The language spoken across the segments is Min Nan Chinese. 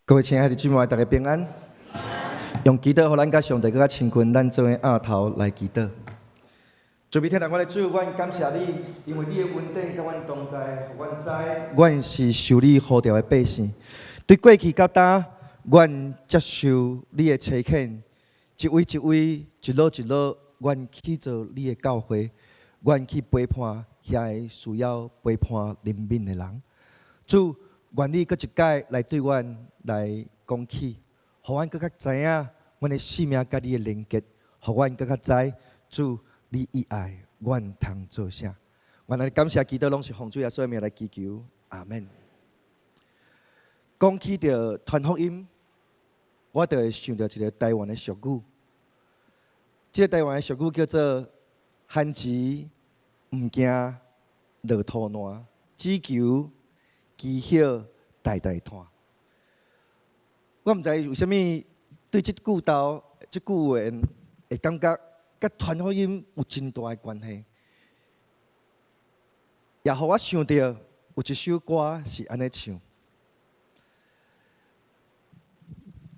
各位親愛的姊妹，大家平安。用祈禱，予咱佮上帝閣較親近，咱做伙徉頭來祈禱。慈悲疼愛阮的主，阮感謝你，因為你的恩典佮阮同在，予阮知，阮是受你呼召的百姓。對過去到今，阮接受你的差遣，一位一位，一落一落，阮去做你的教會，阮去陪伴遐個需要陪伴憐憫的人。主，願你閣一擺來對阮來講起，予阮閣較知影阮的生命佮你的連結，予阮閣較知主你意愛阮通做啥。阮來感謝祈禱，攏是奉主耶穌的名來祈求，阿門。講起著傳福音，我就會想著一个台灣的俗語。這个台灣的俗語叫做“番薯毋驚落土爛，只求枝葉代代湠”。我毋知為啥物對這句道、這句話會感覺佮傳福音有真大的關係，也予我想著有一首歌是按呢唱。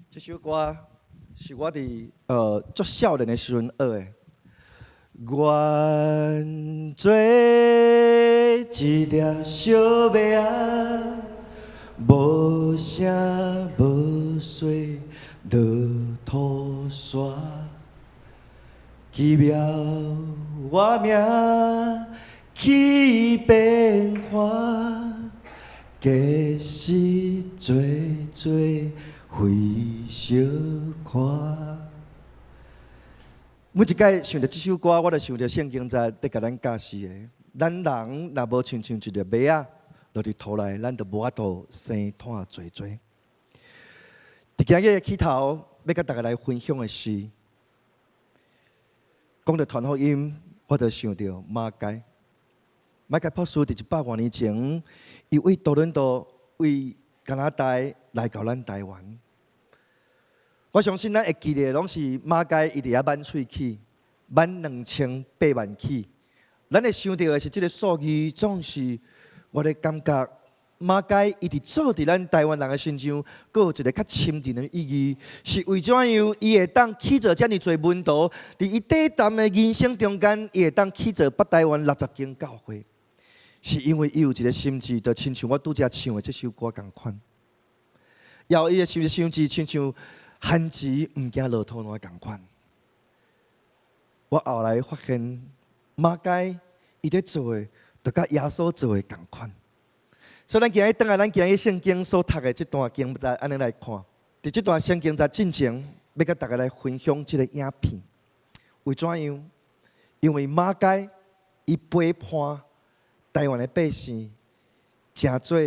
這首歌是我佇足少年的時陣學的。願做一粒小麥仔，無聲無息落土沙，奇妙我命去變化，結實濟濟非相看。每一擺想著這首歌，我就想著聖經在佇共咱教示的。咱人若無親像一粒麥仔落佇土內，咱就無法度生湠濟濟。佇今日的起頭，欲佮大家來分享的是，講著傳福音，我就想著馬偕。馬偕博士佇100外年前，伊為多倫多、為加拿大來到咱台灣。我相信咱會記得，攏是馬偕伊佇遐挽喙齒，挽2008萬齒。咱會想著的是這个數字，總是我咧感覺馬偕伊佇做佇咱台灣人的身上，閣有一个較深層的意義，是為怎樣伊會當起造遮爾濟門徒，佇伊短暫的人生中間，伊會當起造北台灣60間教會，是因為伊有一個心志，就親像我拄才唱的這首歌仝款，也有伊的心志，親像番薯毋驚落土爛仝款。我後來發現，馬偕伊咧做的，就佮耶穌做的仝款。所以，咱今日轉來，咱今日聖經所讀的這段經節，按呢來看。佇這段聖經節進前，欲佮大家來分享這个影片。為怎樣？因為馬偕伊陪伴台灣的百姓，成做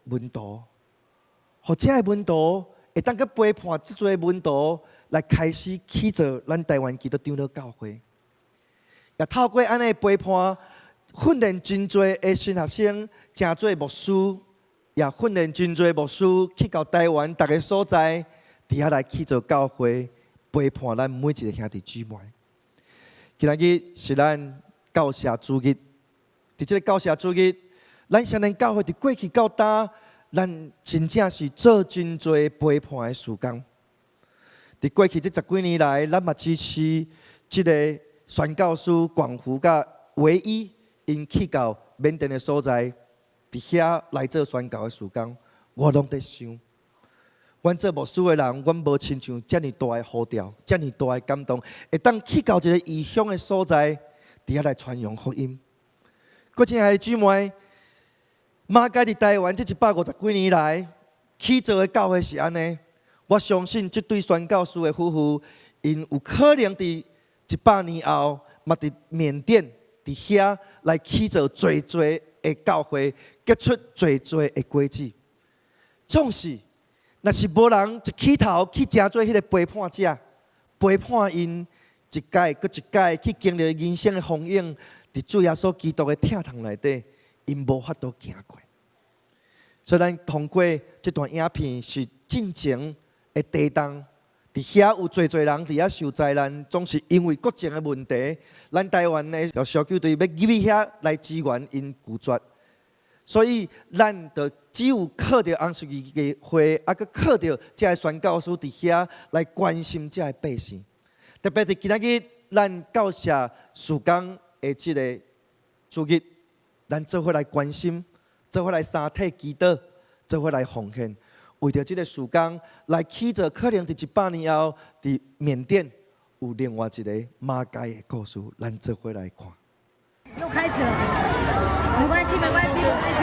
門徒，予遮的門徒會當閣陪伴這濟門徒來開始起造咱台灣基督長老教會。也透過按呢陪伴，訓練真濟的神學生，成做牧師，也訓練真濟牧師去到台灣逐个所在，佇遐來起造教會，陪伴咱每一个兄弟姊妹。今仔日是咱教社主日，佇這个教社主日，咱雙連教會佇過去到今，咱真正是做真濟陪伴的事工。佇過去這十幾年來，咱嘛支持這个宣教師廣福佮唯一𪜶去到緬甸的所在，佇遐來做宣教的事工，我攏佇想，阮做牧師的人，阮無親像遮爾大的呼召，遮爾大的感動，會當去到一个異鄉的所在，佇遐來傳揚福音。閣親愛的姊妹，馬偕佇台灣這150幾年來，起造的教會是按呢。我相信這對宣教師的夫婦，𪜶有可能佇100年後，嘛佇緬甸佇遐來起造濟濟的教會，結出濟濟的果子。總是，若是無人一起頭去成做彼个陪伴者，陪伴𪜶一擺閣一擺去經歷人生的風雨，佇主耶穌基督的疼痛內底，𪜶無法度行過。所以，咱通過這段影片是進前的地動，佇遐有濟濟人佇遐受災難，總是因為國情的問題，咱台灣的搜救隊欲入去遐來支援，𪜶拒絕。所以咱就只有靠著紅十字會，啊，閣靠著這个宣教師佇遐來關心這个百姓。特別佇今仔日，咱教社事工的這个主日，咱做伙來關心，做伙來三體祈禱，做伙來奉獻，為著這个事工來起造，可能佇100年後，佇緬甸有另外一个馬偕的故事，咱做伙來看。又開始了，沒關係，沒關係，沒關係。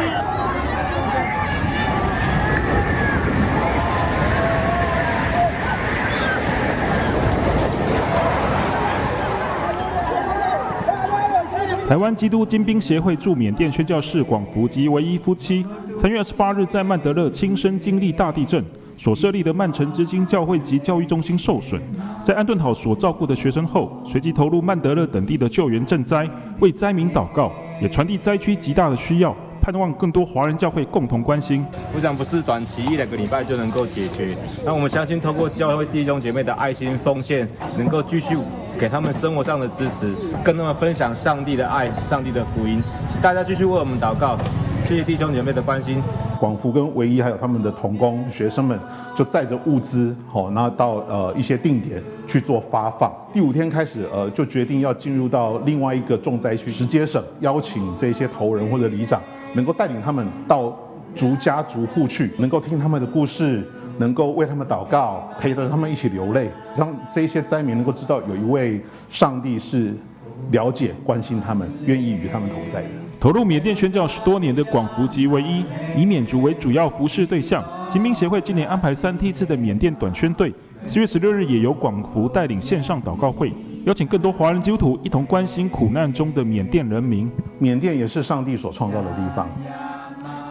台灣基督精兵協會駐緬甸宣教士廣福及唯一夫妻，3月28日在曼德勒親身經歷大地震，所設立的曼城之星教會及教育中心受損，在安頓好所照顧的學生後，隨即投入曼德勒等地的救援賑災，為災民禱告，也傳遞災區極大的需要，盼望更多華人教會共同關心。我想不是短期一兩個禮拜就能夠解決，那我們相信透過教會弟兄姐妹的愛心奉獻，能夠繼續給他們生活上的支持，跟他們分享上帝的愛、上帝的福音。請大家繼續為我們禱告，謝謝弟兄姐妹的關心。廣福跟唯一還有他們的同工學生們，就載着物資，吼，那到一些定點去做發放。第五天開始，就決定要進入到另外一個重災區實皆省，邀請這些頭人或者里長，能夠帶領他們到逐家逐戶去，能夠聽他們的故事，能夠為他們禱告，陪着他們一起流淚，讓這些災民能夠知道有一位上帝是了解、關心他們，願意與他們同在的。投入緬甸宣教10多年的廣福及唯一，以緬族為主要服事對象。精兵協會今年安排三梯次的緬甸短宣隊，4月16日也由廣福帶領線上禱告會，邀請更多華人基督徒一同關心苦難中的緬甸人民。緬甸也是上帝所創造的地方，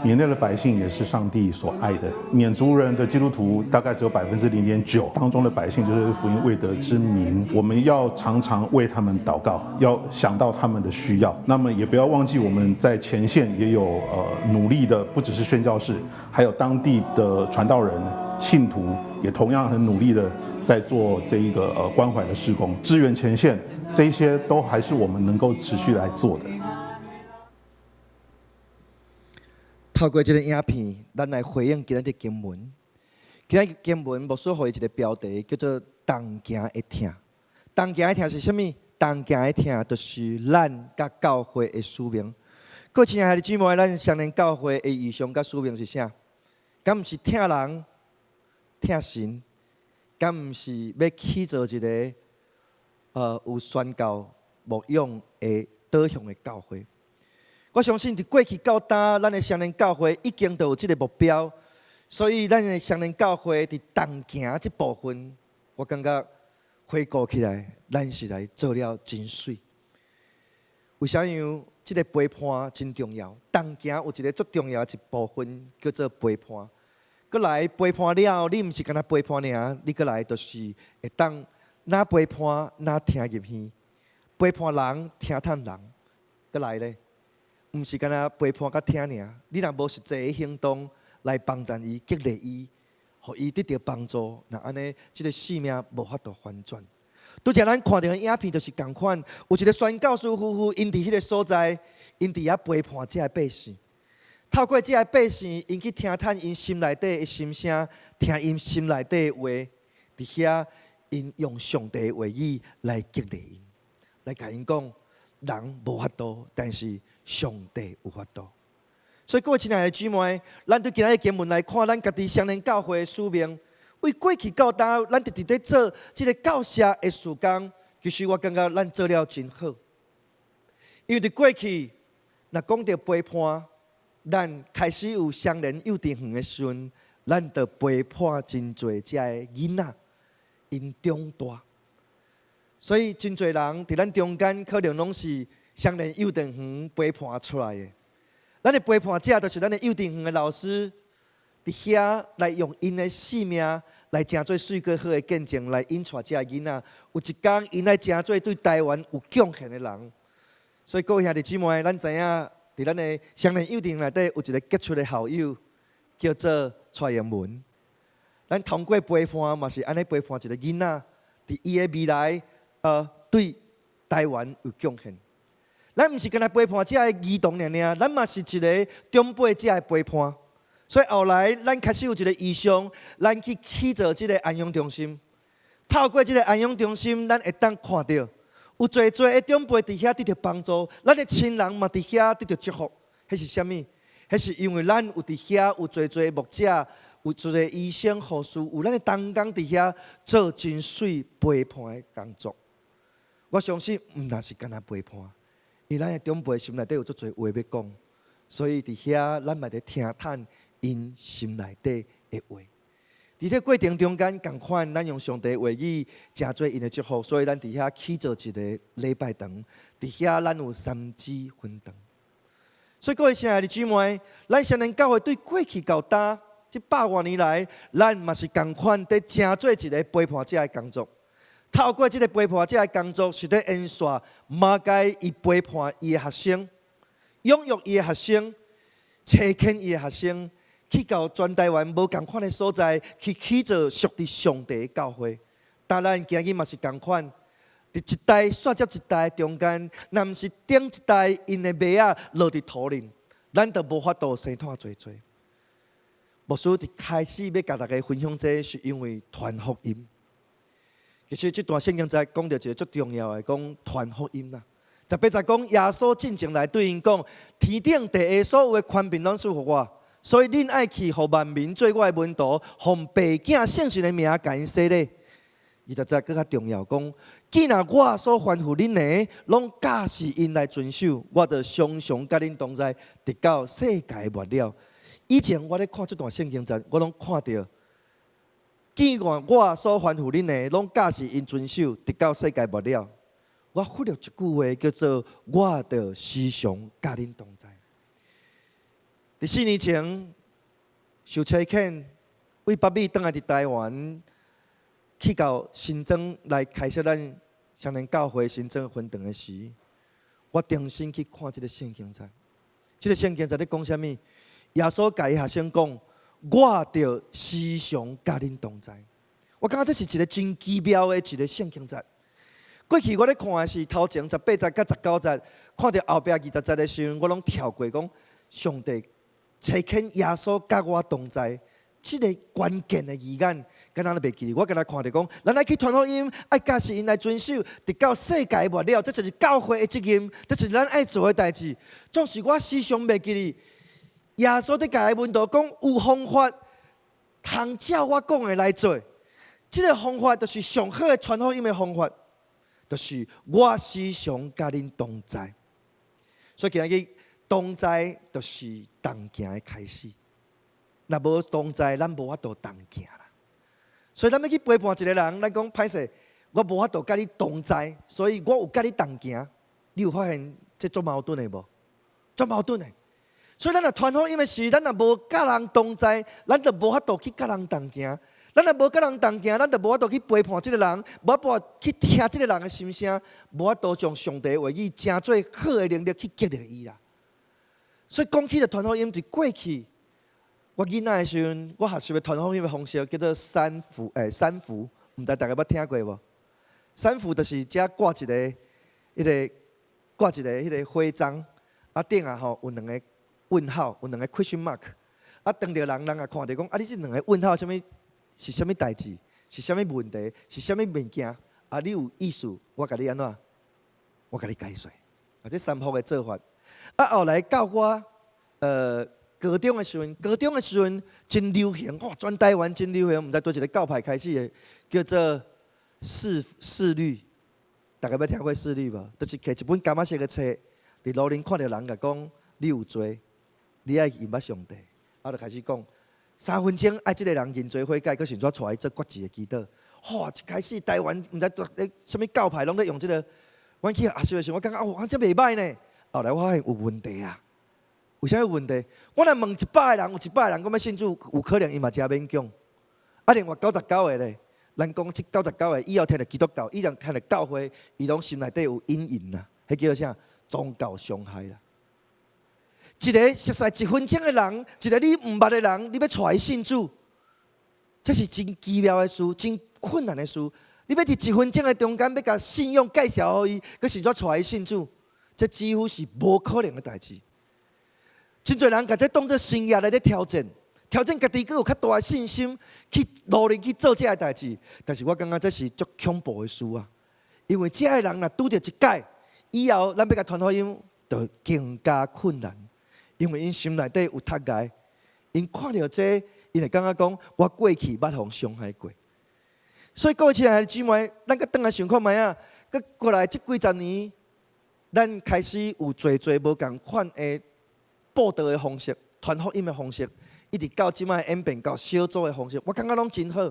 緬甸的百姓也是上帝所愛的。緬族人的基督徒大概只有0.9%，當中的百姓就是福音未得之民。我們要常常為他們禱告，要想到他們的需要。那麼也不要忘記我們在前線也有努力的，不只是宣教士，還有當地的傳道人、信徒，也同樣很努力的在做這一個關懷的事工，支援前線，這些都還是我們能夠持續來做的。透過這个影片，咱來回應今日的經文。今日經文牧師予伊一個標題，叫做“同行的疼”。同行的疼是啥物？同行的疼就是咱佮教會的使命。各位親愛的姊妹，咱雙連教會的異象佮使命是啥？敢毋是疼人、疼神？敢毋是欲起造一个有宣教牧養的導向的教會？我相信佇過去到今，咱的雙連教會已經都有這个目標，所以咱的雙連教會佇同行這部分，我感覺回顧起來，咱實在做了真媠。為啥樣？這个陪伴真重要，同行有一个足重要的一部分叫做陪伴。閣來陪伴了後，你毋是干焦陪伴爾，你閣來就是會當若陪伴，若聽入耳，陪伴人聽探人，閣來咧。毋是干焦陪伴佮聽爾，你若無實際的行動來幫助伊、激勵伊，予伊得著幫助，若按呢，這个性命無法度翻轉。拄才咱看著的影片就是仝款，有一个宣教師夫婦，𪜶佇彼个所在，𪜶佇遐陪伴這个百姓。透過這个百姓，𪜶去聽探𪜶心內底的心聲，聽𪜶心內底的話，佇遐𪜶用上帝的話語來激勵𪜶，來共𪜶講，人無法度，但是上帝有法度。所以各位親愛的姊妹，咱對今仔日經文來看，咱家己雙連教會的使命，為過去到今，咱直直咧做這个教社的事工，其實我感覺咱做了真好。因為佇過去，若講著陪伴，咱開始有雙連幼稚園的時陣，咱就陪伴真濟遮个囡仔，𪜶長大。所以真濟人佇咱中間，可能攏是雙連幼稚園陪伴出來的。咱的陪伴者就是咱的幼稚園的老師，佇遐來用𪜶的生命來成做媠閣好的見證，來引帶這个囡仔。有一工，𪜶來成做對台灣有貢獻的人。所以各位兄弟姊妹，咱知影佇咱的雙連幼稚園內底有一个傑出的校友，叫做蔡英文。咱通過陪伴，嘛是按呢陪伴一个囡仔，佇伊的未來，對台灣有貢獻。咱毋是干焦陪伴遮的兒童爾爾，咱嘛是一个長輩者的陪伴。所以後來咱開始有一個異象，咱去起造這个安養中心。透過這个安養中心，咱會當看著有濟濟的長輩佇遐得著幫助，咱的親人嘛佇遐得著祝福。彼是啥物？彼是因為咱有佇遐有濟濟牧者，有濟濟醫生、護士，有咱的同工佇遐做真媠陪伴的工作。我相信毋但是干焦陪伴，因為咱的長輩心內底有足濟話欲講，所以佇遐咱嘛佇聽趁𪜶心內底的話。佇這過程中間，仝款咱用上帝話語，成做𪜶的祝福，所以咱佇遐起造一個禮拜堂，佇遐咱有三支分堂。所以各位親愛的姊妹，咱雙連教會對過去到今這百外年來，咱嘛是仝款佇成做一个陪伴者的工作。透過這个陪伴者的工作，是佇延續馬偕伊陪伴伊的學生，養育伊的學生，差遣伊的學生，去到全台灣無仝款的所在，去起造屬佇上帝的教會。當咱今日嘛是仝款，佇一代煞接一代中間，若毋是頂一代𪜶的麥仔落佇土裡，咱就無法度生湠濟濟。牧師佇開始欲共大家分享這個，是因為傳福音。其實這段聖經在講著一個足重要的，講傳福音啦。18節講耶穌進前來對𪜶講：天頂地下所有的權柄攏賜予我，所以恁愛去，予萬民做我的門徒，奉父子聖神的名共𪜶洗禮。20節閣較重要，講既若我所吩咐恁的，攏教示𪜶來遵守，我就常常佮恁同在，直到世界末了。以前我咧看這段聖經節，我攏看著，既然我所吩咐恁的，攏教示𪜶遵守，直到世界末了。我忽略一句話，叫做我就時常佮恁同在。佇4年前，受差遣為北美轉來佇台灣，去到新莊來開設咱雙連教會新莊分堂的時，我重新去看這个聖經節。這个聖經節咧講啥物？耶穌共伊學生講：我就時常佮恁同在。我感覺這是一个真奇妙的一个聖經節。過去我咧看的是頭前18節佮19節，看著後壁20節的時陣，我攏跳過講上帝差遣耶穌佮我同在，這个關鍵的字眼，敢若都袂記得。我敢若看著講，咱愛去傳福音，愛教示𪜶來遵守，直到世界末了，這就是教會的責任，這是咱愛做的代誌。總是我時常袂記得，耶穌佇共伊門徒講，有方法通照我講的來做。這个方法就是上好的傳福音的方法，就是我時常佮恁同在。所以今日同在就是同行的開始。若無同在，咱無法度同行啦。所以咱欲去陪伴一个人，咱講歹勢，我無法度佮你同在，所以我有佮你同行。你有發現這足矛盾的無？足矛盾的。所以咱若傳福音的時，咱若無佮人同在，咱就無法度去佮人同行。咱若無佮人同行，咱就無法度去陪伴這个人，無法度去聽這个人的心聲，無法度將上帝話語成做好的能力去激勵伊啦。所以講起著傳福音，佇過去我囡仔的時陣，我學習的傳福音的方式叫做三符，三符，毋知大家捌聽過無？三符就是遮掛一个，彼个掛一个彼个徽章，啊頂仔吼有兩个問號，有兩个 question mark，啊當著人人也看著講，啊你這兩个問號啥物？是啥物代誌？是啥物問題？是啥物物件？啊你有意思，我共你按怎？我共你解說。啊，這三符的做法。啊後來到我高中的時陣，高中的時陣真流行，哇！全台灣真流行，毋知佗一个教派開始的，叫做四律。大家捌聽過四律無？就是摕一本柑仔色的冊，佇路頂看著人共講，你有罪，你愛認捌上帝。啊，就開始講3分鐘，愛這个人認罪悔改，閣甚至帶伊做決志的祈禱。哇！一開始台灣毋知咧啥物教派攏咧用這个。阮去學習的時陣，我感覺哦，這袂䆀呢。後來我發現有問題啊！為啥有問題？我若問100個人，有100個人講欲信主，有可能伊嘛誠勉強。啊，另外99個咧，咱講這99個以後聽著基督教，以後聽著教會，伊攏心內底有陰影啦。彼叫做啥？宗教傷害啦。一个熟似一分鐘的人，一个你毋捌的人，你欲帶伊信主，這是真奇妙的事，真困難的事。你欲佇一分鐘的中間，欲共信仰介紹予伊，閣甚至帶伊信主，這這幾乎是無可能的代誌。真濟人共這當做生業來咧挑戰，挑戰家己閣有較大的信心去努力去做這个代誌。但是我感覺這是足恐怖的事啊！因為這个人若拄著一擺，以後咱欲共傳福音就更加困難，因為𪜶心內底有窒礙，𪜶看著這個，𪜶會感覺講我過去捌予傷害過。所以各位親愛的姊妹，咱閣轉來想看覓仔，閣過來這幾十年，咱開始有濟濟無仝款的佈道的方式、傳福音的方式，一直到這擺演變到小組的方式，我感覺攏真好。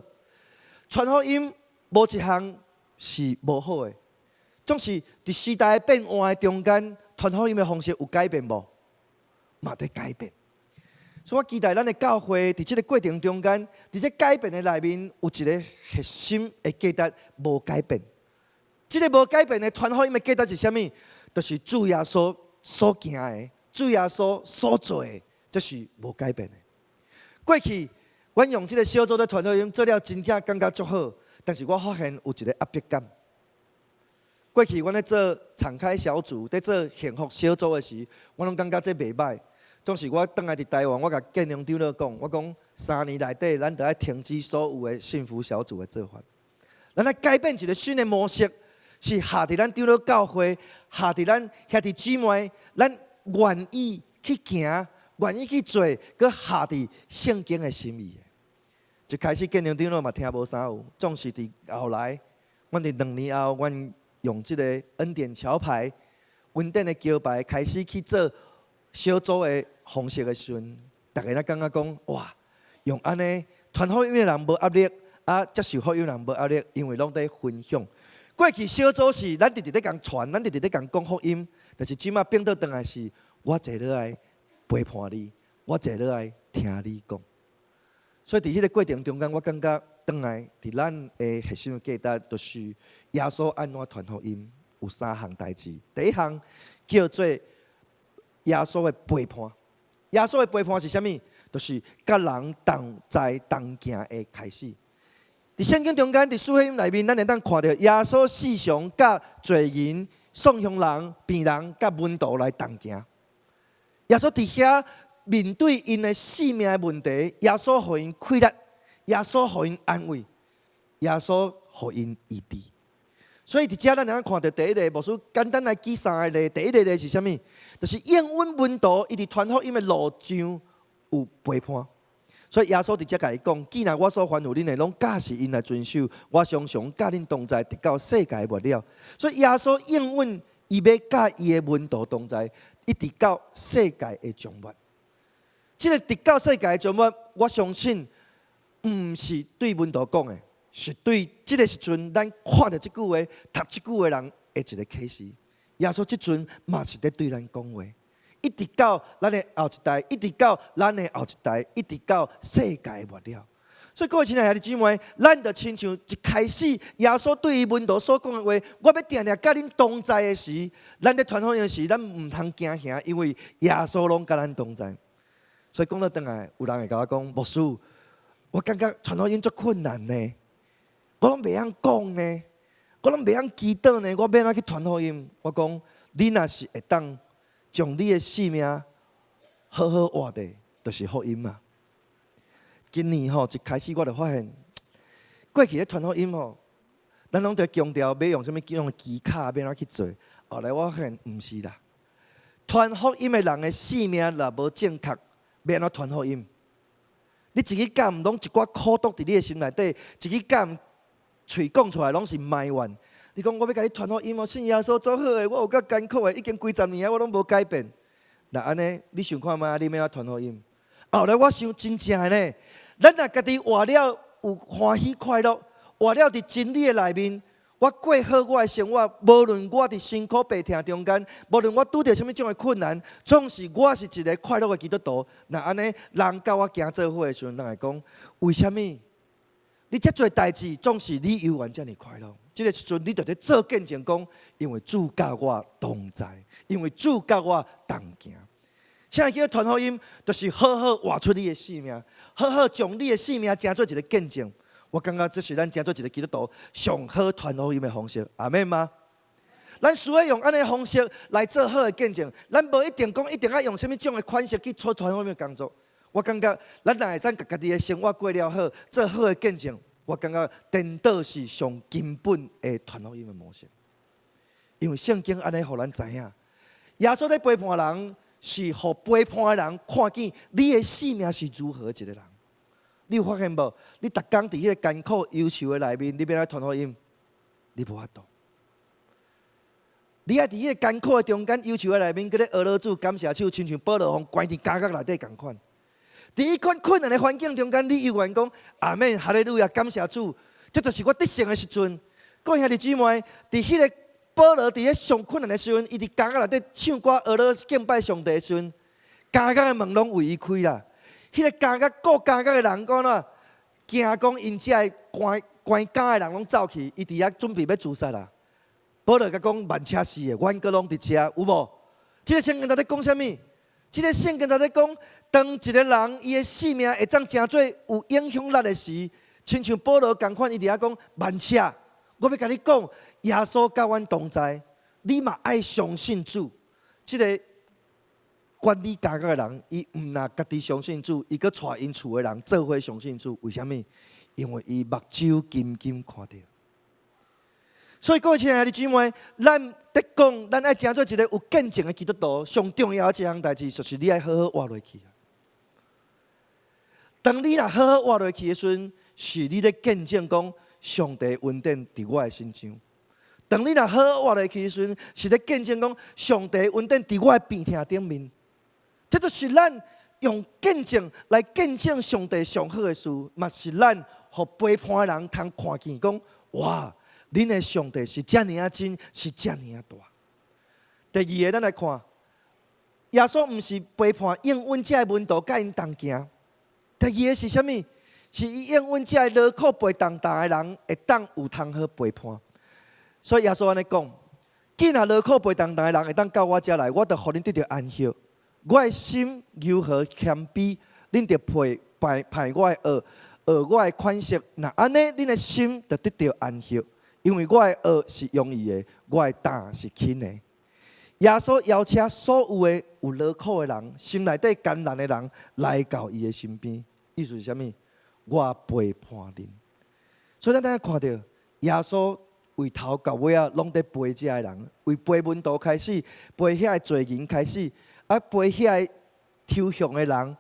傳福音無一項是無好的，總是佇時代變換的中間，傳福音的方式有改變無？嘛佇改變。所以我期待咱的教會佇這个過程中間，佇這改變的內面，有一个核心的價值無改變。這个無改變的傳福音的價值是啥物？就是主耶穌所行的，主耶穌所做的，這是無改變的。過去，阮用這个小組的傳福音做了真正感覺足好，但是我發現有一个壓迫感。過去阮咧做敞開小組，佇做幸福小組的時，我攏感覺這袂䆀。總是我轉來佇台灣，我共建良長老講，我講3年內底，咱著愛停止所有的幸福小組的做法，咱來改變一个新的模式，是下佇咱長老教會，下佇咱兄弟姊妹，咱願意去行，願意去做，閣合佇聖經的心意。一開始建良長老嘛聽無啥有，總是佇後來，阮佇2年後，阮用這个恩典橋牌、恩典的橋牌開始去做小組的方式的時陣，逐家攏感覺講哇，用按呢傳福音的人無壓力，啊接受福音的人無壓力，因為攏佇分享。過去小組是咱直直咧共傳，咱直直咧共講福音，但是這馬變倒轉來是，我坐落來陪伴你，我坐落來聽你講。所以佇彼个過程中間，我感覺轉來佇咱的核心價值，就是耶穌按怎傳福音有三項代誌。第一項叫做耶穌的陪伴。耶穌的陪伴是啥物？就是佮人同在同行的開始。佇聖經中間，佇四福音內面，咱會當看著耶穌時常佮罪人、喪鄉人、病人佮門徒來同行。耶穌佇遐面對𪜶的性命的問題，耶穌予𪜶氣力，耶穌予𪜶安慰，耶穌予𪜶醫治。所以佇遮咱會當看著第一個牧師簡單來舉三個例，第一個例是啥物？就是應允門徒伊佇傳福音的路上有陪伴。所以耶穌佇遮共伊講：既然我所吩咐恁的，攏教示𪜶來遵守，我常常佮恁同在，直到世界末了。所以耶穌應允伊欲佮伊的門徒同在，一直到世界的終末。這个直到世界的終末，我相信毋是對門徒講的，是對這个時陣咱看著這句話、讀這句話人的一个啟示。耶穌這陣嘛是佇對咱講話，一直到咱的後一代，一直到咱的後一代，一直到世界末了。所以各位親愛的兄弟姊妹，咱就親像一開始耶穌對伊門徒所講的話，我欲定定佮恁同在的時，咱佇傳福音的時，咱毋通驚嚇，因為耶穌攏佮咱同在。所以講倒轉來，有人會共我講，牧師，我感覺傳福音足困難呢，我攏袂曉講呢，我攏袂曉祈禱呢，我欲按怎去傳福音？我講，你若是會當將你的性命好好活的，就是福音嘛。今年吼一開始我就發現，過去咧傳福音吼，咱攏佇強調欲用啥物種技巧，欲按怎去做。後來我發現毋是啦，傳福音的人的性命若無正確，欲按怎傳福音？你一支竿攏一寡苦毒佇你的心內底，一支竿喙講出來攏是埋怨。你講我欲共你傳福音哦，信耶穌足好的，我有夠艱苦的，已經幾十年啊，我攏無改變。若按呢，你想看覓？你欲按怎傳福音？後來我想真正的呢，咱若家己活了有歡喜快樂，活了佇真理的內面，我過好我的生活，無論我佇辛苦病痛中間，無論我拄著啥物種的困難，總是我是一个快樂的基督徒。若按呢，人佮我行做伙的時陣，人會講：為啥物？你遮濟代誌，總是你猶原遮爾快樂？這个時陣，你就佇做見證講，因為主佮我同在，因為主佮我同行。啥叫傳福音？就是好好活出你的性命，好好將你的性命成做一个見證。我感覺這是咱成做一个基督徒上好傳福音的方式。阿們嗎？咱需要用按呢方式來做好的見證。咱無一定講一定愛用啥物種的款式去做傳福音的工作。我感覺咱若會使共家己的生活過了好，做好的見證，我感覺顛倒是上根本的傳福音的模式。因為聖經按呢予咱知影，耶穌咧陪伴人，是予陪伴的人看見你的生命是如何一個人。你有發現無？你逐工佇彼個艱苦憂愁的內面，你欲按怎傳福音？你無法度。你愛佇彼個艱苦的中間、憂愁的內面，閣咧呵咾主感謝主，親像保羅予關佇監獄內底仝款。佇彼款困難的環境中間，你猶原講阿們、哈利路亞，感謝主，這就是我得勝的時陣。各位兄弟姊妹，佇彼個保羅佇彼上困難的時陣，伊佇監獄內底唱歌、呵咾敬拜上帝的時陣，監獄的門攏為伊開啦。彼個監獄顧監獄的人講啦，驚講𪜶遮的關關監的人攏走去，伊佇遐準備欲自殺啦。保羅共講萬車死的，阮閣攏佇遮，有無？這个聖經在咧講啥物？這个聖經在咧講，當一個人伊的生命會當成做有影響力的時，親像保羅仝款，伊佇遐講萬車，我欲共你講，耶穌佮阮同在，你嘛愛相信主。這个管理監獄的人，伊毋但家己相信主，伊閣帶𪜶厝的人做伙相信主。為啥物？因為伊目睭緊緊看著。所以各位親愛的姊妹，咱咧講，咱愛成做一個有見證的基督徒，上重要的一項代誌，就是你愛好好活落去。當你若好好活落去的時陣，是你咧見證講上帝恩典佇我的身上。當你若好好活落去的時陣，是咧見證講上帝恩典佇我的病痛頂面。這就是咱用見證來見證上帝上好的事，嘛是咱予陪伴的人通看見講，哇！恁的上帝是遮爾仔真，是遮爾仔大。第二个，咱來看，耶穌毋是陪伴應允這个門徒佮𪜶同行。第二个是啥物？是伊應允這个勞苦背重擔的人會當有通好陪伴。所以耶穌按呢講：既若勞苦背重擔的人會當到我遮來，我就予恁得著安息。我的心柔和謙卑，恁著陪伴伴我的軛，學我的款式。若按呢，恁的心就得著安息。因為我的軛是容易的，我的擔是輕的。耶穌邀請所有的有勞苦的人、心內底艱難的人來到伊的身邊。意思是啥物？我陪伴恁。所以咱等下看著耶穌為頭到尾仔攏佇陪這个人，為陪門徒開始，陪遐个罪人開始，啊陪遐个抽象的人，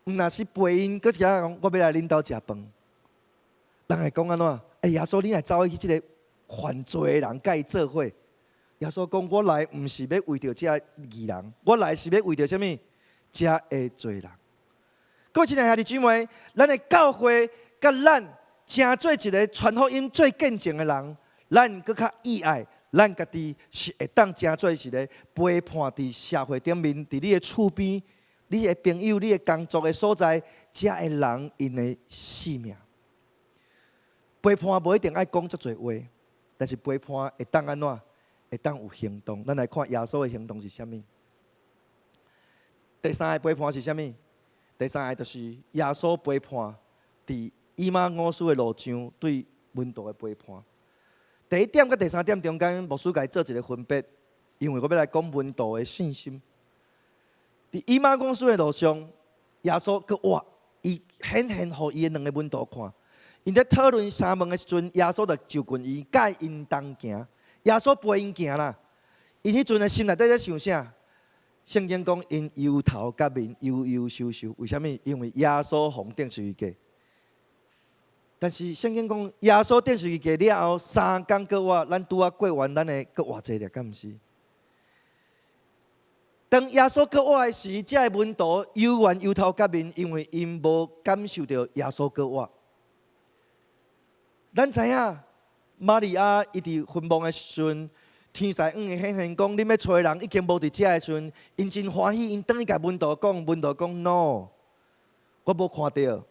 毋若是陪𪜶，閣一下講我欲來恁兜食飯。人會講按怎？欸，耶穌，你若走去這个犯罪的人，佮伊做伙。耶穌講：我來毋是欲為著這義人，我來是欲為著啥物？這个罪人。各位親愛兄弟姊妹，咱的教會佮咱成做一个傳福音做見證的人，咱閣較意愛，咱家己是會當成做一个陪伴佇社會頂面，佇你的厝邊、你的朋友、你的工作的所在，這个人𪜶的生命。陪伴無一定愛講足濟話，但是陪伴會當按怎？會當有行動。咱來看耶穌的行動是啥物？第三个陪伴是啥物？第三个就是耶穌陪伴佇以馬忤斯的路上對門徒的陪伴。第一點佮第三點中間，牧師共伊做一个分別，因為我欲來講門徒的信心。佇以馬忤斯的路上，耶穌閣活，伊顯現予伊的兩个門徒看。𪜶咧討論相問的時陣，耶穌就就近伊，佮𪜶同行。耶穌陪𪜶行啦。𪜶彼陣的心內底咧想啥？聖經講𪜶憂頭結面，憂憂愁愁。為啥物？因為耶穌予人釘十字架。但是聖經講耶穌釘十字架了後3工閣活，咱拄仔過完咱的閣活節了，敢毋是？當耶穌閣活的時，這个門徒猶原憂頭結面，因為𪜶無感受著耶穌閣活。咱知影，瑪利亞伊佇墳墓的時陣，天使向伊顯現講，恁欲揣的人已經無佇遮的時陣，𪜶真歡喜，𪜶轉去共門徒講，門徒講 no，我無看著。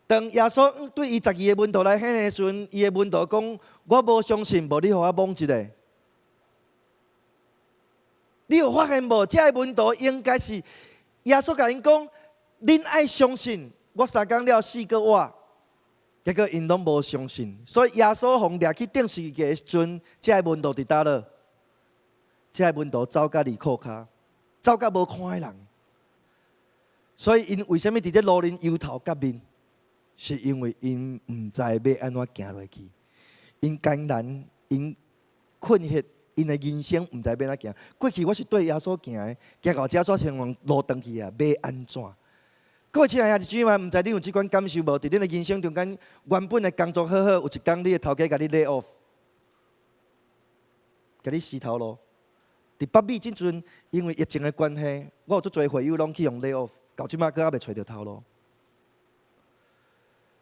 當耶穌對伊12个門徒來顯現的時陣，伊的門徒講，我無相信，無你予我摸一下。你有發現無？這个門徒應該是耶穌共𪜶講，恁愛相信，我3工了死閣活。結果𪜶攏無相信，所以耶穌予掠去釘十字架的時陣，這个門徒佇佗落？這个門徒走甲離褲跤，走甲無看的人。所以𪜶為啥物佇這路面憂頭結面？是因為𪜶毋知欲按怎行落去，𪜶艱難，𪜶困惑，𪜶的人生毋知欲按怎行。過去我是綴耶穌行的，行到遮煞像路斷去啊，欲按怎？各位親愛的兄弟姊妹，毋知你有這款感受無？佇恁的人生中間，原本的工作好好，有一工你的頭家共你 lay off，共你辭頭路。佇北美這陣，因為疫情的關係，我有足濟會友攏去予 lay off，到這馬閣猶未揣著頭路。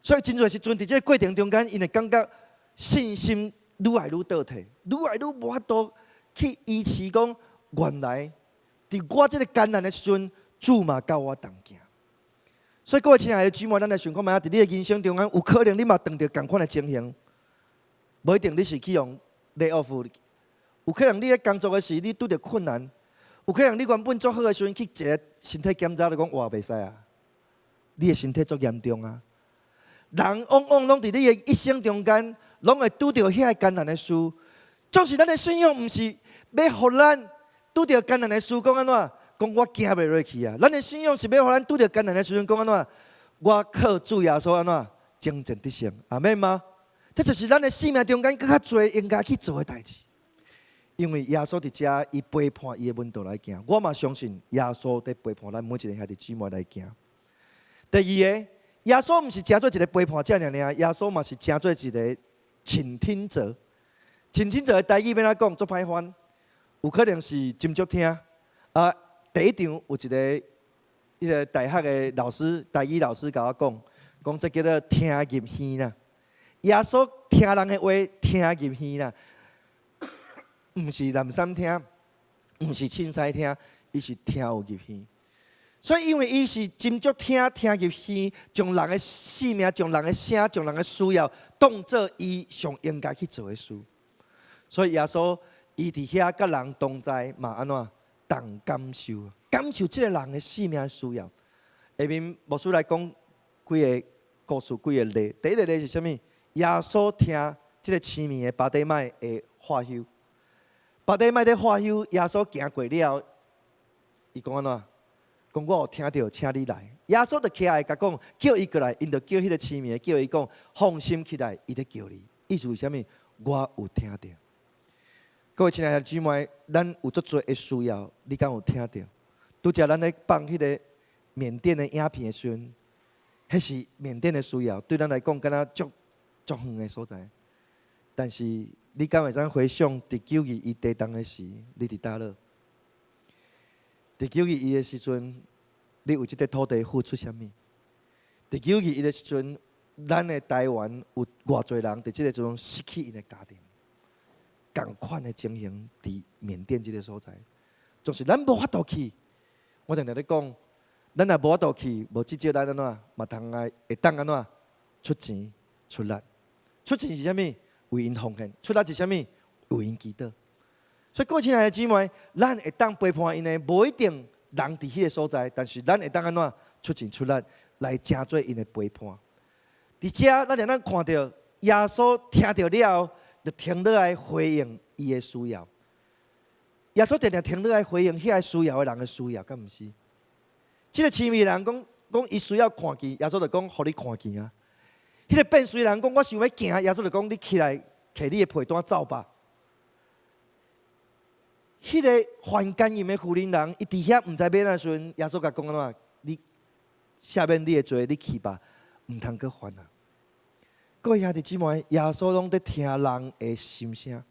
所以真濟時陣，佇這個過程中間，𪜶會感覺信心愈來愈倒退，愈來愈無法度去維持講，原來佇我這个艱難的時陣，主嘛佮我同行。所以各位親愛的姊妹，咱來想看覓，佇你的人生中間，有可能你嘛碰著仝款的情形，無一定你是去予 lay off，有可能你咧工作的時，你拄著困難，有可能你原本足好的時陣去一个身體檢查，就講哇袂使啊，你的身體足嚴重啊。人往往攏佇你的一生中間，攏會拄著遐個艱難的事。總是咱的信仰，毋是欲予咱拄著艱難的事，講按怎？講我行袂落去啊！咱的信仰是欲予咱拄著艱難的時陣，講按怎？我靠主耶穌按怎？征戰得勝，阿們嗎？這就是咱的生命中間閣較濟應該去做的代誌。因為耶穌佇遮，伊陪伴伊的門徒來行。我嘛相信耶穌佇陪伴咱每一个兄弟姊妹來行。第二个，耶穌毋是成做一个陪伴者爾爾，耶穌嘛是成做一个傾聽者。傾聽者的台語欲按怎講，足歹翻，有可能是斟酌聽啊。第一場有一个彼个大學的老師，台語老師共我講，講這叫做聽入耳啦。耶穌聽人的話，聽入耳啦，毋是濫衳聽，毋是凊彩聽，伊是聽有入耳。所以因為伊是斟酌聽，聽入耳，將人的性命、將人的聲、將人的需要，當做伊上應該去做的事。所以耶穌伊佇遐佮人同在嘛，按怎？同感受，感受這个人的生命需要。下面牧師來講幾個故事，幾個例。第一個例是啥物？耶穌聽這個痴盲的巴底買的喝休，巴底買佇喝休，耶穌行過了，伊講按怎？講我有聽著，請你來。耶穌就起來共講，叫伊過來，𪜶就叫彼个痴盲的，叫伊講放心起來，伊咧叫你。意思是啥物？我有聽著。各位親愛的姊妹，咱有足濟的需要，你敢有聽著？拄才咱咧放彼个緬甸的影片的時陣，彼是緬甸的需要，對咱來講敢若足足遠的所在。但是你敢會當回想，佇9·21地動的時，你佇佗落？佇九二一的時陣，你為這塊土地付出啥物？佇九二一的時陣，咱的台灣有偌濟人佇這个時陣失去𪜶的家庭，仝款的情形佇緬甸這个所在，就是咱無法度去。我定定咧講，咱若無法度去，無至少咱按怎嘛通來會當按怎出錢出力。出錢是啥物？為𪜶奉獻。出力是啥物？為𪜶祈禱。所以各位親愛的姊妹，咱會當陪伴𪜶的，無一定人佇彼个所在，但是咱會當按怎出錢出力來成做𪜶的陪伴。佇遮，咱會當看著耶穌聽著了後，就停落來回應伊的需要。耶穌定定停落來回應遐個需要的人的需要，敢毋是？這个痴盲人講講伊需要看見，耶穌就講予你看見啊。彼个變隨人講我想欲行，耶穌就講你起來，提你的被單走吧。彼个犯姦淫的婦人人，伊佇遐毋知欲按怎時陣，耶穌共講按怎？你赦免你的罪，你去吧，毋通閣犯啊！各位兄弟姊妹，耶穌攏佇聽人的心聲。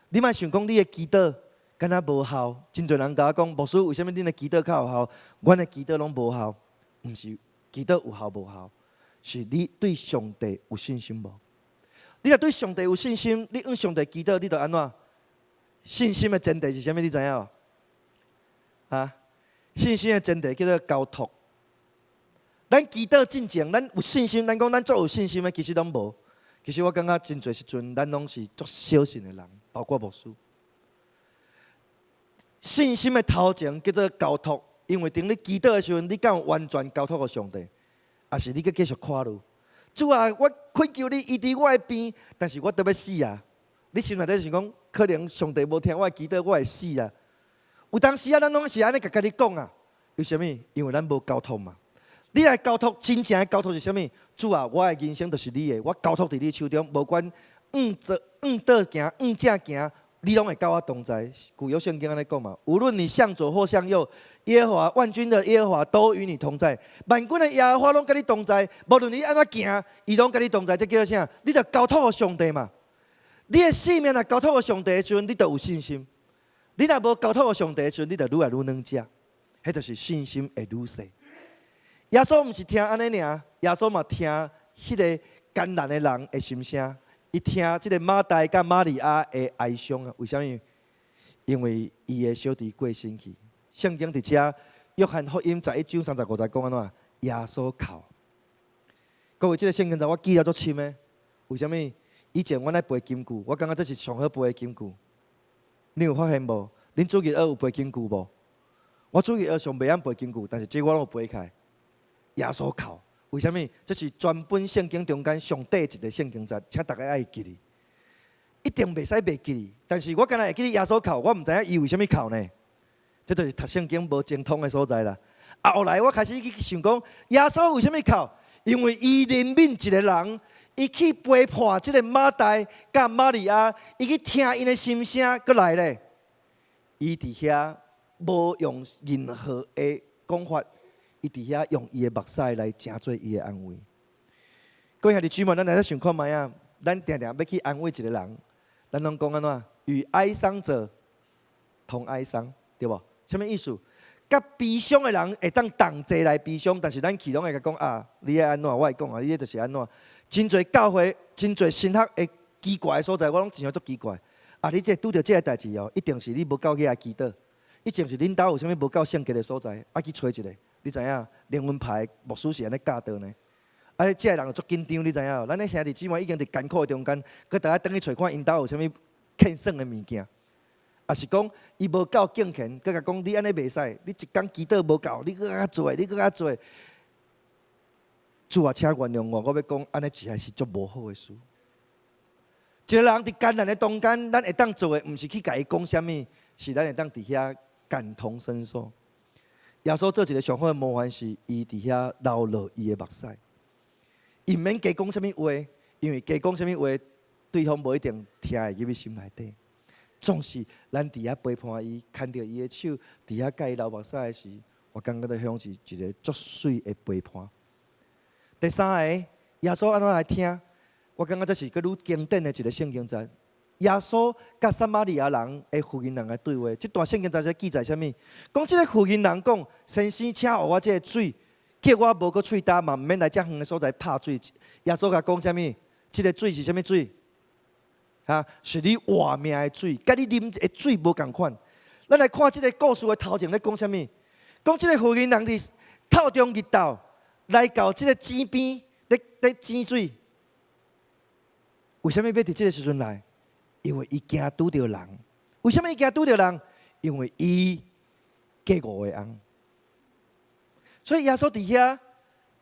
你莫想講你的祈禱敢若無效，真濟人共我講，牧師為啥物恁的祈禱較有效？阮的祈禱攏無效，毋是祈禱有效無效，是你對上帝有信心無？你若對上帝有信心，你向上帝祈禱，你就按怎？信心的前提是啥物？你知影無？啊？信心的前提叫做交託。咱祈禱進前，咱有信心，咱講咱足有信心的，其實攏無。其實我感覺真濟時陣，咱攏是足小信的人，包括牧師。信心的頭前叫做交託，因為當你祈禱的時陣，你敢有完全交託予上帝，抑是你閣繼續看路？主啊，我懇求你醫治我的病，但是我都欲死啊！你心內底想講，可能上帝無聽我的祈禱，我會死啊！有當時啊，咱攏是按呢共家己講啊。為啥物？因為咱無交託嘛。你來交託，真正的交託是啥物？主啊，我的人生就是你的，我交託佇你手中，無管向左向倒行，向正行，你攏會佮我同在。舊約聖經按呢講嘛，無論你向左或向右，耶和華萬軍的耶和華都與你同在。萬軍的耶和華攏佮你同在，無論你按怎行，伊攏佮你同在。這叫做啥？你著交託予上帝嘛。你的性命若交託予上帝的時陣，你就有信心。你若無交託予上帝的時陣，你就愈來愈軟食。彼就是信心會愈細。耶穌毋是聽按呢爾，耶穌嘛聽彼个艱難的人的心聲，伊聽這个馬大佮瑪利亞的哀傷啊。為啥物？因為伊的小弟過身去。聖經佇遮，約翰福音11章35節講按怎？耶穌哭。各位，這个聖經節我記得足深的。為啥物？以前阮愛背金句，我感覺這是上好背的金句。你有發現無？恁主日學有背金句無？我主日學上袂曉背金句，但是這我攏有背起來。耶穌哭，為啥物？這是全本聖經中間上短一个聖經節，請大家愛記得。一定袂使袂記得。但是我敢若會記得耶穌哭，我毋知影伊為啥物哭呢？這就是讀聖經無精通的所在啦。啊，後來我開始去想講，耶穌為啥物哭？因為伊憐憫一个人，伊去陪伴這个馬大佮瑪利亞，伊去聽𪜶的心聲，閣來咧。伊佇遐無用任何的講法，伊佇遐用伊的目屎來成做伊的安慰。各位兄弟姊妹，咱來想看覓啊？咱定定欲去安慰一个人，咱攏講按怎？與哀傷者同哀傷，對無？啥物意思？佮悲傷的人會當同齊來悲傷，但是咱去攏會共講啊，你愛按怎？我會講啊，你這就是按怎？真濟教會，真濟神學的奇怪的所在，我攏真正足奇怪。啊，你這拄著這个代誌哦，一定是你無夠起來祈禱，一定是恁兜有啥物無夠聖潔的所在，愛去揣一个。你知影靈恩派牧師是按呢教導呢？啊，這个人就足緊張，你知影？咱的兄弟姊妹已經佇艱苦的中間，閣著愛轉去揣看𪜶兜有啥物欠算的物件，抑是講伊無夠敬虔，閣共講你按呢袂使，你一工祈禱無夠，你閣較濟，你閣較濟。主啊，請原諒我，我欲講按呢實在是足無好的事。一个人佇艱難的中間，咱會當做的，毋是去共伊講啥物，是咱會當佇遐感同身受。耶穌做一个上好的模範，是伊佇遐流落伊的目屎。伊毋免加講啥物話，因為加講啥物話，對方無一定聽會入去心內底。總是咱佇遐陪伴伊，牽著伊的手，佇遐共伊流目屎的時，我感覺著像是一个足媠的陪伴。第三个，耶穌按怎來聽？我感覺這是閣愈經典的一个聖經節。耶穌佮撒瑪利亞人的婦人的對話，這段聖經節是記載啥物？講這个婦人講：先生，請予我這个水，叫我無閣喙焦嘛，毋免來遮遠的所在拍水。耶穌共講啥物？這个水是啥物水？哈，是你活命的水，佮你啉的水無仝款。咱來看這个故事的頭前咧講啥物？講這个婦人佇透中日頭來到這个井邊咧咧井水。為啥物欲佇這个時陣來？因為伊驚拄著人。為啥物伊驚拄著人？因為伊嫁五个翁。所以耶穌佇遐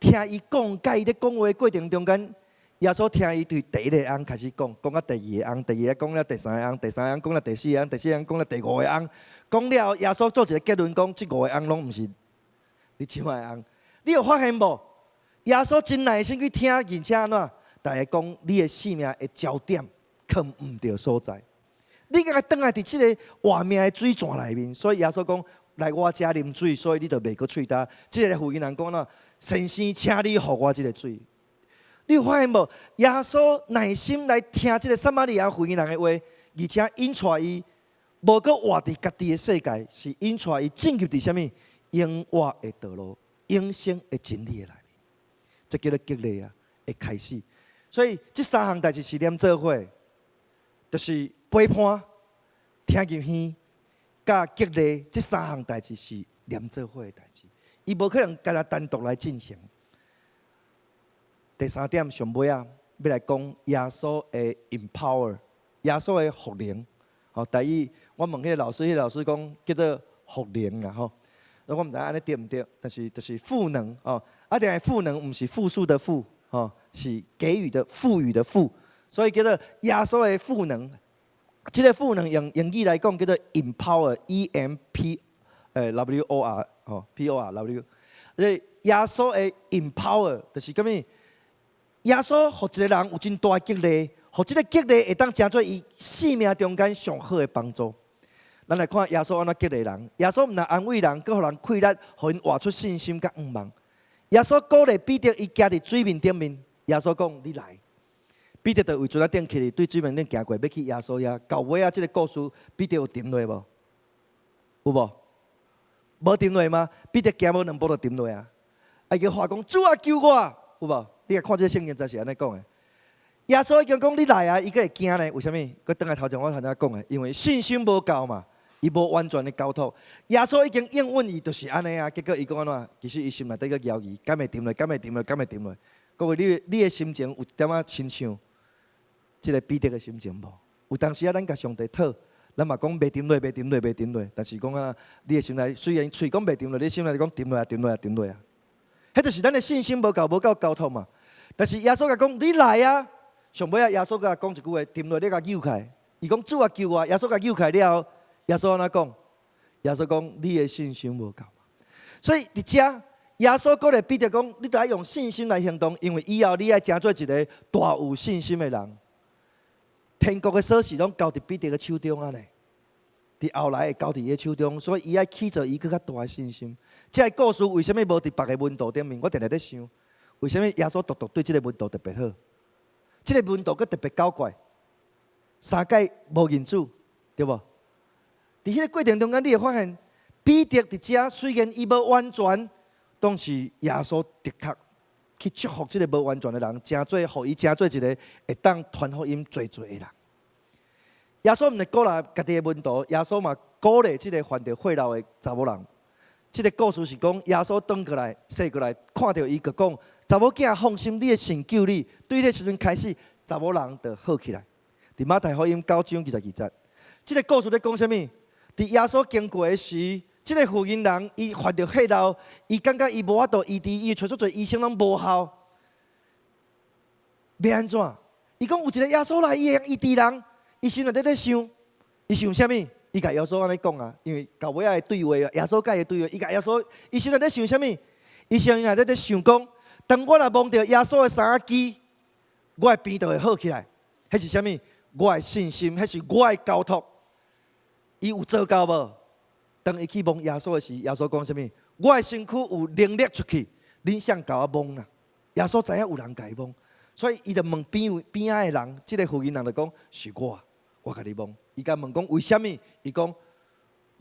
聽伊講，佮伊咧講話過程中間，耶穌聽伊對第一個翁開始講，講到第二個翁，第二個講了第三個翁，第三個翁講了第四個翁，第四個翁講了第五個翁，講了耶穌做一個結論，講這五個翁攏毋是你這擺的翁。你有發現無？耶穌真耐心去聽，而且按怎？逐家講你的生命的焦點囥毋著所在，你閣轉來佇這个活命的水泉內面，所以耶穌講來我遮啉水，所以你就袂閣喙焦。這个婦人講啦，先生，請你予我這个水。你有發現無？耶穌耐心來聽這个撒瑪利亞婦人的話，而且引帶伊無閣活佇家己的世界，是引帶伊進入佇啥物永活的道路、永生的真理的內面。這叫做激勵啊，的開始。所以這三項代誌是連做伙，就是陪伴、聽入耳、佮激勵，這三項代誌是連做伙的代誌，伊無可能干焦單獨來進行。第三點上尾仔，欲來講耶穌的 empower，耶穌的賦能。吼，第一，我問彼个老師，彼个老師講叫做賦能啊，吼。我毋知按呢對毋對，但是就是賦能哦。啊，定係賦能，毋是複數的複，吼。是給予的、賦予的賦，所以叫做耶穌的賦能。這個賦能用英語來講叫做 empower，E M P W O R 吼，P O R W。耶穌的 empower 就是啥物？耶穌予一個人有真大的激勵，予這個激勵會當成做伊生命中間上好的幫助。咱來看耶穌按怎激勵人，耶穌毋但安慰人，閣予人氣力，予𪜶活出信心佮向望。耶穌鼓勵彼得，伊行佇水面頂面，耶穌講：你來。彼得就為船仔頂起來，對水面頂行過，欲去耶穌遐。到尾仔，這個故事，彼得有沉落無？有無？無沉落嗎？彼得行無兩步就沉落啊！啊，伊就喊講：主啊，救我！有無？你來看這個聖經，真是按呢講的。耶穌已經講你來啊，伊閣會驚呢？為啥物？閣轉來頭前我頭先講的，因為信心無夠嘛，伊無完全的交託。耶穌已經應允伊，就是按呢啊。結果伊講按怎？其實伊心內底閣猶豫，敢會沉落？敢會沉落？敢會沉落？各位，你的心情有點仔親像這個彼得的心情無？有當時啊，咱共上帝討，咱嘛講袂沉落，袂沉落，袂沉落。但是講啊，你的心內雖然喙講袂沉落，你心內講沉落啊，沉落啊，沉落啊。彼就是咱的信心無夠，無夠交託嘛。但是耶穌共講，你來啊！上尾啊，耶穌共講一句話，沉落你共搝起來。伊講主啊救我，耶穌共搝起來了後，耶穌按怎講？耶穌講你的信心無夠。所以佇遮，耶穌鼓勵彼得講，你著愛用信心來行動，因為以後你愛成做一個大有信心的人。天國的鎖匙攏交佇彼得的手中啊咧，佇後來會交佇伊的手中，所以伊愛起造伊閣較大的信心。這個故事為啥物無佇別个門徒頂面？我定定咧想，為啥物耶穌獨獨對這個門徒特別好？這個門徒閣特別狡怪，三擺無認主，對無？佇彼個過程中間，你會發現彼得佇遮雖然伊無完全，當時耶穌的確去祝福這個無完全的人，成做予伊成做一個會當傳福音濟濟的人。耶穌毋是鼓勵家己的門徒，耶穌嘛鼓勵這個犯著血漏的查某人。這個故事是講耶穌轉過來、踅過來，看著伊，就講：查某囝放心，你的信救你。對彼個時陣開始，查某人就好起來。佇馬太福音9章22節，這個故事咧講啥物？佇耶穌經過的時，這個婦人人伊犯著血漏，伊感覺伊無法度醫治，伊揣足濟醫生攏無效，欲按怎？伊講有一個耶穌來，伊會醫治人。伊心內底咧想，伊想啥物？伊共耶穌按呢講啊，因為到尾仔的對話，耶穌佮伊對話，伊共耶穌，伊心內底想啥物？伊心內底咧想講，當我若摸著耶穌的衫仔枝，我的病就會好起來。彼是啥物？我的信心，彼是我的交託。伊有做到無？當伊去摸耶穌的時，耶穌講啥物？我的身軀有能力出去，恁誰共我摸啦？耶穌知影有人共伊摸，所以伊就問邊邊仔的人，這個婦人人就講是我，我共你摸。伊共問講為啥物？伊講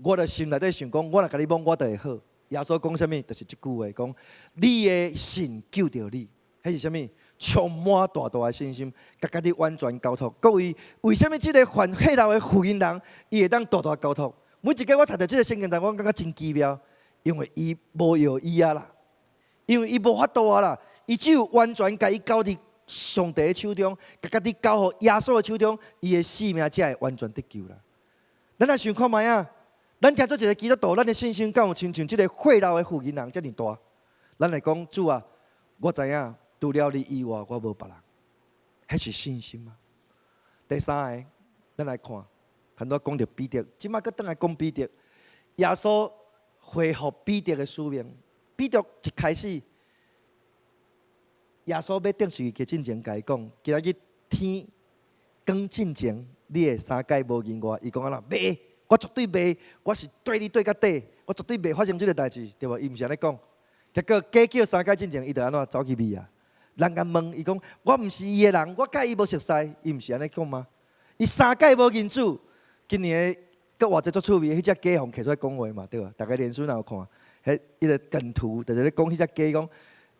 我的心內底想講，我若共你摸，我就會好。耶穌講啥物？就是這句話，講你的信救著你。彼是啥物？充滿大大的信心，共家己完全交託。各位，為啥物這個犯血漏的婦人人，伊會當大大交託？每一擺我讀著這個聖經段，我感覺真奇妙，因為伊無藥醫啊啦，因為伊無法度啊啦，伊只有完全共伊交佇上帝的手中，共家己交予耶穌的手中，伊的性命才會完全得救啦。咱來想看覓啊？咱成做一個基督徒，咱的信心敢有親像這個血漏的婦人人遮爾大？咱來講主啊，我知影除了你以外，我無別人，彼是信心嗎？第三个，咱來看，很多講著彼得，這擺閣轉來講彼得。耶穌恢復彼得的使命。彼得一開始，耶穌欲釘十字架進前，共伊講：今仔日天光進前，你會三擺無認我。伊講按怎？袂，我絕對袂，我是綴你綴甲底，我絕對袂發生這個代誌，對無？伊毋是按呢講。結果雞叫三擺進前，伊就按怎走去避啊？人共問伊講：我毋是伊的人，我佮伊無熟似，伊毋是按呢講嗎？伊三擺無認主。今年閣活這足趣味，彼隻雞予提出來講話嘛，對無？逐家臉書若有看，彼彼個梗圖，就是咧講彼隻雞講，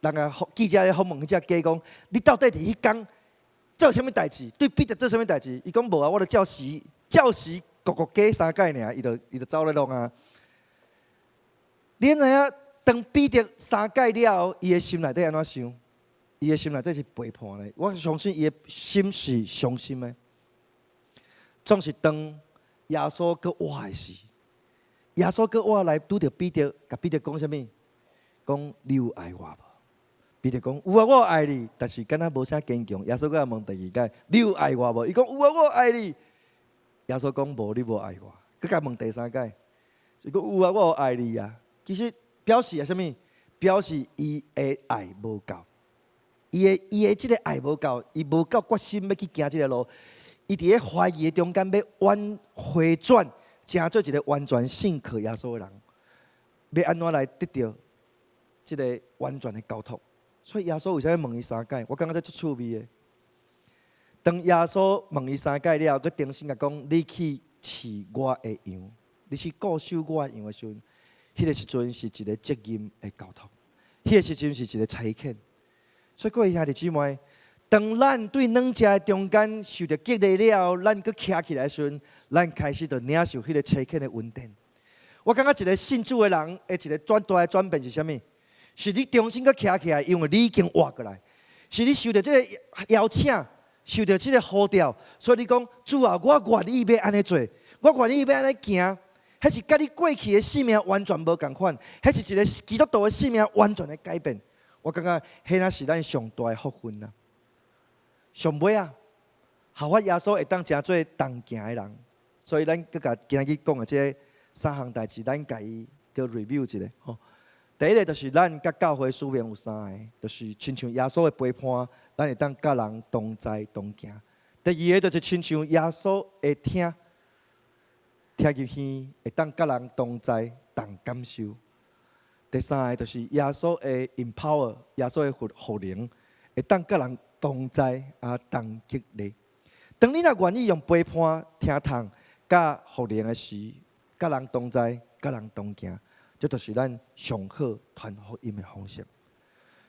人啊記者咧訪問彼隻雞講，你到底佇彼工做啥物代誌？對彼得做啥物代誌？伊講無啊，我著照時照時咕咕雞三擺爾，伊就走咧弄啊。你知影當彼得三擺了後，伊的心內底按怎想？伊的心內底是背叛的。我相信伊的心是傷心的。總是當耶穌閣活的時，耶穌閣活來拄著彼得，共彼得講啥物？講你有愛我無？彼得講有啊，我愛你，但是敢若無啥堅強。耶穌閣問第二擺，你有愛我無？伊講有啊，我愛你。耶穌講無，你無愛我。閣共問第三擺，伊講有啊，我有愛你啊。其實表示啊啥物？表示伊的愛無夠，伊的這個愛無夠，伊無夠決心欲去行這個路。伊佇咧懷疑的中間欲挽回轉，成做一個完全信靠耶穌的人，欲按怎來得著這個完全的交託？所以耶穌為啥物問伊三擺？我感覺這足趣味的。當耶穌問伊三擺了後，閣重新共講：你去飼我的羊，你去顧守我的羊的時陣，彼個時陣是一個責任的交託，彼個時陣是一個差遣。所以各位兄弟姊妹，當咱對兩者的中間受著激勵了後，咱閣徛起來的時陣，咱開始就領受彼個差遣的恩典。我感覺一個信主的人的一個轉大的轉變是啥物？是你重新閣徛起來，因為你已經活過來，是你受著這個邀請，受著這個呼召，所以你講主啊，我願意欲按呢做，我願意欲按呢行，彼是佮你過去的生命完全無仝款，彼是一個基督徒的生命完全的改變。我感覺彼若是咱上大的福分啊！上尾啊，效法耶穌會當成做同行的人，所以咱閣共今仔日講的這三項代誌，咱共伊閣 review 一下吼。第一個就是咱佮教會使命有三個，就是親像耶穌的陪伴，咱會當佮人同在同行。第二個就是親像耶穌的聽，聽入耳，會當佮人同在同感受。第三個就是耶穌的 empower，耶穌的賦能，會當佮人同在啊同激勵。當你若願意用陪伴、聽痛、佮賦能的時，佮人同在、佮人同行。這就是咱上好傳福音的方式。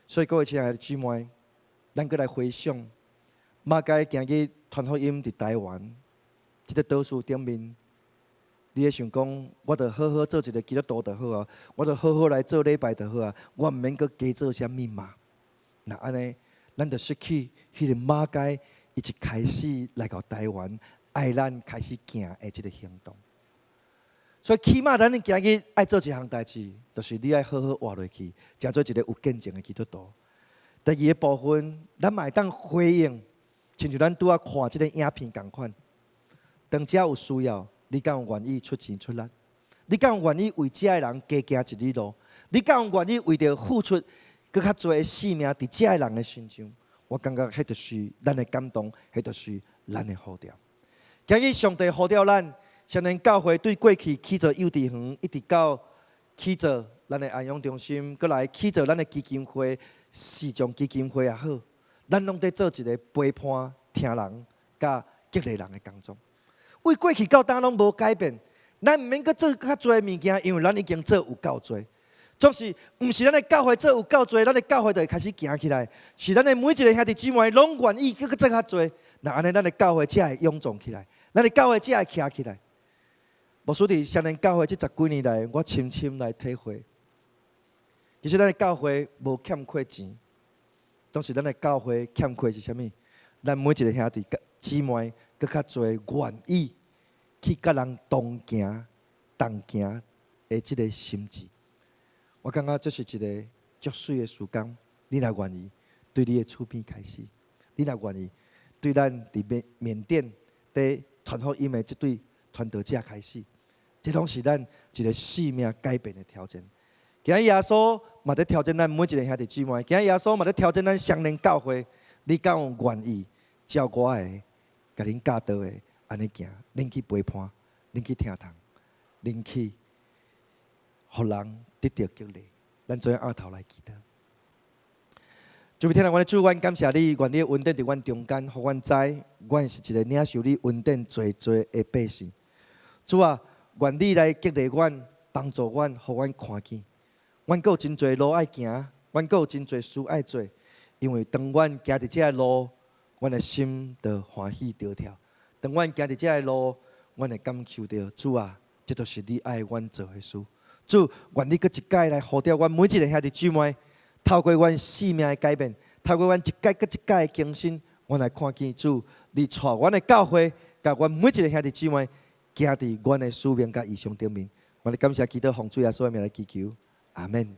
所以各位親愛的姊妹，咱閣來回想，馬偕今日傳福音佇台灣這個島嶼頂面，你會想講，我著好好做一個基督徒就好啊，我著好好來做禮拜就好啊，我毋免閣加做啥物嘛。若按呢，咱就失去彼個馬偕伊一開始來到台灣，愛咱開始行的這個行動。所以起碼咱今日愛做一項代誌，就是你愛好好活落去，成做一個有見證的基督徒。第二个部分，咱嘛會當回應，親像咱拄仔看這個影片仝款。當遮有需要，你敢有願意出錢出力？你敢有願意為遮的人加行一里路？你敢有願意為著付出閣較濟的性命佇遮的人的身上？我感覺彼就是咱的感動，彼就是咱的呼召。今日上帝呼召咱。雙連教會對過去起做幼稚園，一直到起做咱的安養中心，閣來起做咱的基金會、視障基金會也好，咱攏佇做一個陪伴、聽人、佮激勵人的工作。為過去到今攏無改變，咱毋免閣做較濟物件，因為咱已經做有夠濟。總是毋是咱的教會做有夠濟，咱的教會就會開始行起來。是咱的每一個兄弟姊妹攏願意閣做較濟，若按呢，咱的教會才會勇壯起來，咱的教會才會徛起來。牧師佇雙連教會這十幾年來，我深深來體會，其實咱的教會無欠缺錢，當時咱的教會欠缺是啥物？咱每一個兄弟姊妹，閣較濟願意去佮人同行、同行的這個心志。我感覺這是一個足媠的時間。你若願意，對你的厝邊開始；你若願意，對咱佇緬緬甸佇傳福音的這對傳道者開始。這攏是咱一個生命改變的挑戰。今日耶穌嘛佇挑戰咱每一個兄弟姊妹。今日耶穌嘛佇挑戰咱雙連教會。你敢有願意照我的，共恁教導的按呢行？恁去陪伴，恁去聽堂，恁去予人得著激勵。咱做伙徹頭來祈禱。主天父，阮的主，阮感謝你，願你的恩典佇阮中間，予阮知，阮是一個領受你恩典濟濟的百姓。主啊，願你來激勵阮，幫助阮，予阮看見，阮閣有真濟路愛行，阮閣有真濟事愛做。因為當阮行佇這个路，阮的心就歡喜著跳；當阮行佇這個路，阮會感受著主啊，這就是你愛阮做的事。主，願你閣一擺來呼召阮每一個兄弟姊妹，透過阮生命的改變，透過阮一擺閣一擺的更新，阮來看見主，你帶阮的教會，佮阮每一個兄弟姊妹，行佇阮的使命佮異象頂面。我哋感謝祈禱，奉主耶穌的名來祈求，阿門。